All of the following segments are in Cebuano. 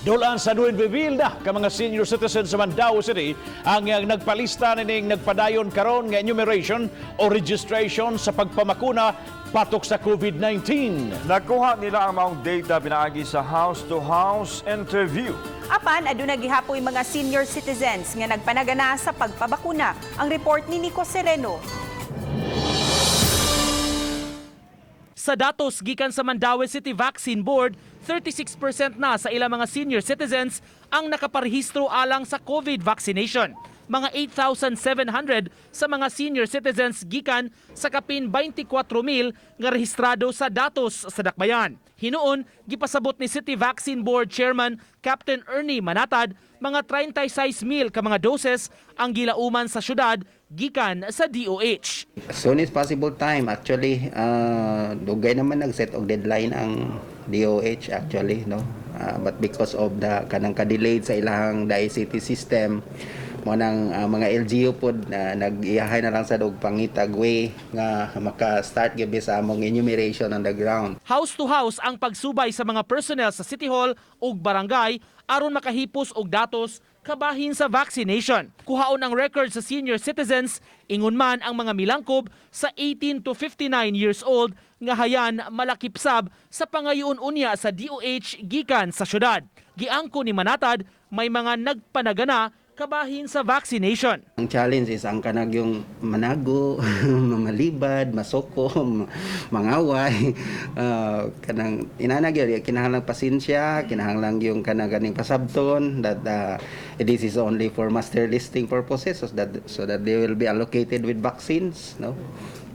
Dulan sa 9,000 na ka mga senior citizens sa Mandaue City ang nagpalista nining nagpadayon karon nga enumeration o registration sa pagpamakuna patok sa COVID-19. Nakuha nila ang maong data pinaagi sa house-to-house interview. Apan aduna gihapoy mga senior citizens nga nagpanagana sa pagpabakuna. Ang report ni Nico Sereno. Sa datos gikan sa Mandaue City Vaccine Board, 36% na sa ilang mga senior citizens ang nakaparehistro alang sa COVID vaccination. Mga 8,700 sa mga senior citizens gikan sa kapin 24,000 nga rehistrado sa datos sa dakbayan. Hinuon, gipasabot ni City Vaccine Board Chairman Captain Ernie Manatad, mga 36,000 ka mga doses ang gilauman sa syudad gikan sa DOH. As soon as possible time, actually, dugay naman nag-set og deadline ang DOH actually, no? But because of the kanang ka-delayed sa ilahang ICT system, mo nang mga LGU pod na nag-iyahay na lang sa og pangitag way nga maka-start gyud sa among enumeration on the ground. House to house ang pagsubay sa mga personnel sa City Hall ug barangay aron makahipos og datos kabahin sa vaccination. Kuhaon ang record sa senior citizens, ingon man ang mga milangkob sa 18 to 59 years old nga hayan malakip sab sa pangayoon unya sa DOH gikan sa syudad. Giangko ni Manatad, may mga nagpanagana kabahin sa vaccination. Ang challenge is ang kanag yung manago, malibad, masoko, mangaway, kanang inana gyud, kinahanglan pasensya, kinahanglan yung kanang ganing pasabton that this is only for master listing purposes so that they will be allocated with vaccines, no?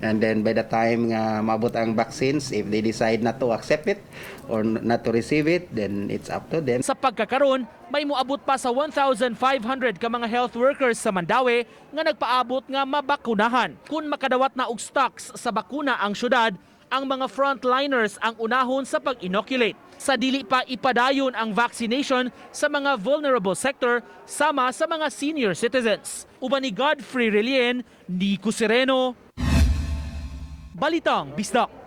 And then by the time nga maabot ang vaccines, if they decide not to accept it or not to receive it, then it's up to them. Sa pagkakaron, may moabot pa sa 1,500 ka mga health workers sa Mandaue nga nagpaabot nga mabakunahan. Kung makadawat na og stocks sa bakuna ang syudad, ang mga frontliners ang unahon sa pag-inoculate. Sa dili pa ipadayon ang vaccination sa mga vulnerable sector sama sa mga senior citizens. Uban ni Godfrey Relien, Nico Sereno, Balitang Bisdak.